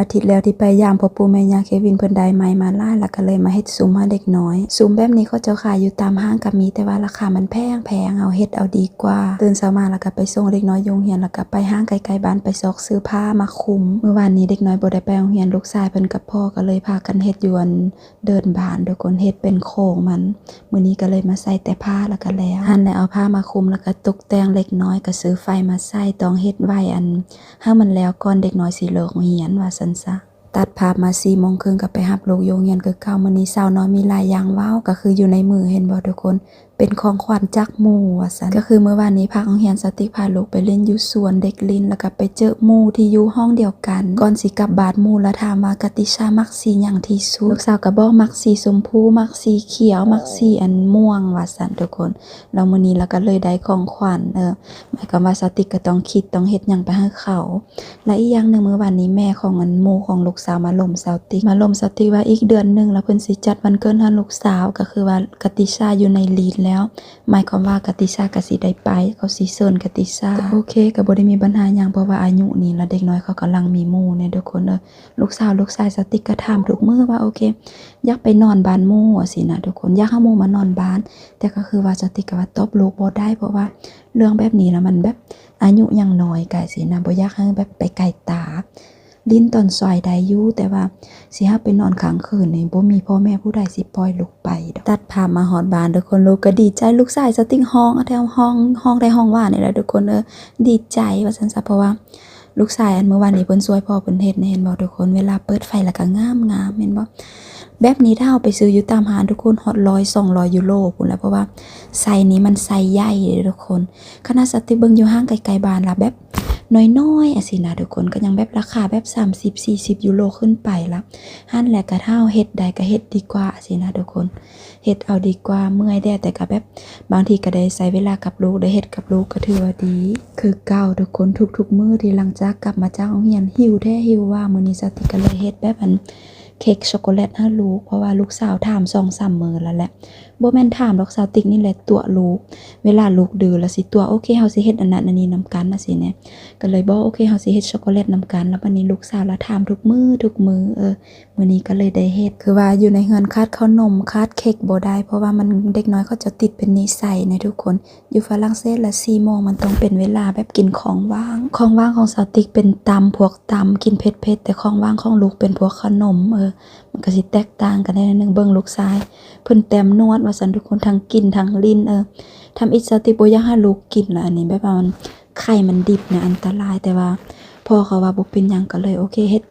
ອາທິດແລ້ວທີ່ໄປຢາມພໍ່ປູ່ແມ່ຍ່າເຄວິນ ເພິ່ນໄດ້ໄມ້ມາຫຼາຍ ແລ້ວກໍເລີຍມາເຮັດຊຸມໃຫ້ເດັກນ້ອຍ. ຊຸມແບບນີ້ເຂົາເຈົ້າຂາຍຢູ່ຕາມຫ້າງກໍມີ ແຕ່ວ່າລາຄາມັນແພງໆ ເຮົາເຮັດເອົາດີກວ່າ. ຕື່ນເຊົ້າມາແລ້ວກໍໄປສົ່ງເດັກນ້ອຍຢູ່ໂຮງຮຽນ ແລ້ວກໍໄປຫ້າງໃກ້ໆບ້ານ ໄປຊອກຊື້ຜ້າມາຄຸມ. ມື້ວານນີ້ເດັກນ້ອຍບໍ່ໄດ້ໄປໂຮງຮຽນ ລູກຊາຍເພິ່ນກັບພໍ່ກໍເລີຍພາກັນເຮັດຢູ່ອັນ ເດີ່ນບານ ທຸກຄົນ ເຮັດເປັນໂຄງມັນ. ມື້ນີ້ກໍເລີຍມາໃສ່ແຕ່ຜ້າແລ້ວກໍແລ້ວ. ຫັ້ນແຫຼະ ເອົາຜ້າມາຄຸມ ແລ້ວກໍຕົກແຕ່ງເລັກນ້ອຍ ກໍຊື້ໄຟມາໃສ່ ຕ້ອງເຮັດໄວ້ອັນ ໃຫ້ມັນແລ້ວກ່ອນເດັກນ້ອຍຊິເລີກຮຽນ ວ່າຊັ້ນຊະ. ຕັດພາບມາສີ່ໂມງເຄິ່ງ ກໍໄປຮັບລູກຢູ່ໂຮງຮຽນຄືເກົ່າ. ມື້ນີ້ສາວນ້ອຍມີຫຼາຍຢ່າງເວົ້າ ກໍຄືຢູ່ໃນມື ເຫັນບໍ່ທຸກຄົນ ເປັນຂອງຂວັນຈາກໝູ່ ວ່າຊັ້ນ. ກໍຄືມື້ວານນີ້ພາກໂຮງຮຽນ ສາວຕິກພາລູກໄປຫຼິ້ນຢູ່ສວນເດັກຫຼິ້ນ ແລ້ວກໍໄປເຈີໝູ່ທີ່ຢູ່ຫ້ອງດຽວກັນ. ກ່ອນຊິກັບບ້ານ ໝູ່ລະຖາມວ່າ ກະຕິຊາມັກສີຫຍັງທີ່ສຸດ? ລູກສາວກໍບອກມັກສີຊົມພູ ມັກສີຂຽວ ມັກສີອັນມ່ວງ ວ່າຊັ້ນທຸກຄົນ. ແລ້ວມື້ນີ້ລະກໍເລີຍໄດ້ຂອງຂວັນ ເອີ ໝາຍຄວາມວ່າສາວຕິກກໍຕ້ອງຄິດ ຕ້ອງເຮັດຫຍັງໄປໃຫ້ເຂົາ. ແລະ ອີກຢ່າງໜຶ່ງ ມື້ວານນີ້ແມ່ຂອງອັນໝູ່ຂອງລູກສາວມາລົມສາວຕິກ ມາລົມສາວຕິກວ່າອີກເດືອນໜຶ່ງແລ້ວເພິ່ນຊິຈັດວັນເກີດໃຫ້ລູກສາວ ກໍຄືວ່າກະຕິຊາຢູ່ໃນລີດແລ້ວ ໝາຍຄວາມວ່າກະຕິຊາກໍຊິໄດ້ໄປ ເຂົາຊິເຊີນກະຕິຊາ. ກໍໂອເຄ ກໍບໍ່ໄດ້ມີບັນຫາຫຍັງ ເພາະວ່າອາຍຸນີ້ລະເດັກນ້ອຍເຂົາກຳລັງມີໝູ່ແນ່ທຸກຄົນເອີຍ. ລູກສາວ ລູກຊາຍສາວຕິກກໍຖາມທຸກມື້ວ່າ ໂອເຄ ຢາກໄປນອນບ້ານໝູ່ ວ່າຊີ້ນະທຸກຄົນ ຢາກໃຫ້ໝູ່ມານອນບ້ານ ແຕ່ກໍຄືວ່າສາວຕິກກໍວ່າຕອບລູກບໍ່ໄດ້ ເພາະວ່າເລື່ອງແບບນີ້ລະມັນແບບ ອາຍຸຍັງນ້ອຍກາຍຊີ້ນະ ບໍ່ຢາກໃຫ້ແບບໄປໄກຕາ ຫຼິ້ນຕອນສວຍໄດ້ຢູ່ ແຕ່ວ່າຊິໃຫ້ໄປນອນກາງຄືນນີ້ ບໍ່ມີພໍ່ແມ່ຜູ້ໃດຊິປ່ອຍລູກໄປດອກ. ຕັດພາບມາຮອດບ້ານທຸກຄົນ ລູກກໍດີໃຈ ລູກຊາຍສາວຕິກຮ້ອງແທ້ ຮ້ອງ ຮ້ອງໄດ້ຮ້ອງຫວານນີ້ແຫຼະທຸກຄົນເອີຍ ດີໃຈວ່າຊັ້ນຊະ ເພາະວ່າລູກຊາຍອັນມື້ວານນີ້ເພິ່ນຊ່ວຍພໍ່ເພິ່ນເຮັດນະ ເຫັນບໍ່ທຸກຄົນ ເວລາເປີດໄຟແລ້ວກໍງາມໆ ເຫັນບໍ່? ແບບນີ້ຖ້າເຮົາໄປຊື້ຢູ່ຕາມຮ້ານທຸກຄົນ ຮອດຮ້ອຍສອງຮ້ອຍຢູໂຣພຸ້ນແຫຼະ ເພາະວ່າໄຊນີ້ມັນໄຊໃຫຍ່ເດ້ທຸກຄົນ. ຂະໜາດສາວຕິກເບິ່ງຢູ່ຫ້າງໃກ້ໆບ້ານລະແບບນ້ອຍໆ ອະຊີ້ນະທຸກຄົນ ກໍຍັງແບບລາຄາແບບສາມສິບສີ່ສິບຢູໂຣຂຶ້ນໄປລະ. ຫັ້ນແຫຼະ ກໍຖ້າເຮົາເຮັດໄດ້ກໍເຮັດດີກວ່າ ອະຊີ້ນະທຸກຄົນ ເຮັດເອົາດີກວ່າ. ເມື່ອຍແດ່ ແຕ່ກໍແບບບາງທີກໍໄດ້ໃຊ້ເວລາກັບລູກ ໄດ້ເຮັດກັບລູກກໍຖືວ່າດີຄືເກົ່າທຸກຄົນ. ທຸກໆມື້ທີ່ຫຼັງຈາກກັບມາຈາກໂຮງຮຽນ ຫິວແທ້ຫິວວ່າ ມື້ນີ້ສາວຕິກກໍເລີຍເຮັດແບບອັນ ເຄັກຊັອກໂກແລັດໃຫ້ລູກ ເພາະວ່າລູກສາວຖາມສອງສາມມື້ແລ້ວແຫຼະ ບໍ່ແມ່ນຖາມດອກ ສາວຕິກນີ້ແຫຼະຕົວະລູກ ເວລາລູກດື້ລະຊິຕົວະ ໂອເຄ ເຮົາຊິເຮັດອັນນັ້ນອັນນີ້ນຳກັນ ອະຊີ້ແນະ ກໍເລີຍບອກ ໂອເຄ ເຮົາຊິເຮັດຊັອກໂກແລັດນຳກັນ. ແລ້ວບັດນີ້ລູກສາວລະຖາມທຸກມື້ທຸກມື້ ເອີ ມື້ນີ້ກໍເລີຍໄດ້ເຮັດ. ຄືວ່າຢູ່ໃນເຮືອນຂາດເຂົ້າໜົມ ຂາດເຄັກບໍ່ໄດ້ ເພາະວ່າມັນ ເດັກນ້ອຍເຂົາເຈົ້າຕິດເປັນນິໄສນະທຸກຄົນ. ຢູ່ຝຣັ່ງເສດລະສີ່ໂມງມັນຕ້ອງເປັນເວລາແບບກິນຂອງຫວານ. ຂອງຫວານຂອງສາວຕິກເປັນຕຳ ພວກຕຳ ກິນເຜັດໆ ແຕ່ຂອງຫວານຂອງລູກເປັນພວກຂະໜົມ ເອີ ມັນກໍຊິແຕກຕ່າງກັນແດ່ໜ້ອຍໜຶ່ງ. ເບິ່ງລູກຊາຍ ເພິ່ນແຕ້ມນວດວ່າຊັ້ນທຸກຄົນ ທັງກິນທັງຫຼິ້ນ ເອີ ທຳອິດສາວຕິກບໍ່ຢາກໃຫ້ລູກກິນລະ ອັນນີ້ແບບວ່າມັນ ໄຂ່ມັນດິບນະອັນຕະລາຍ ແຕ່ວ່າພໍ່ເຂົາວ່າບໍ່ເປັນຫຍັງ ກໍເລີຍໂອເຄ ເຮັດ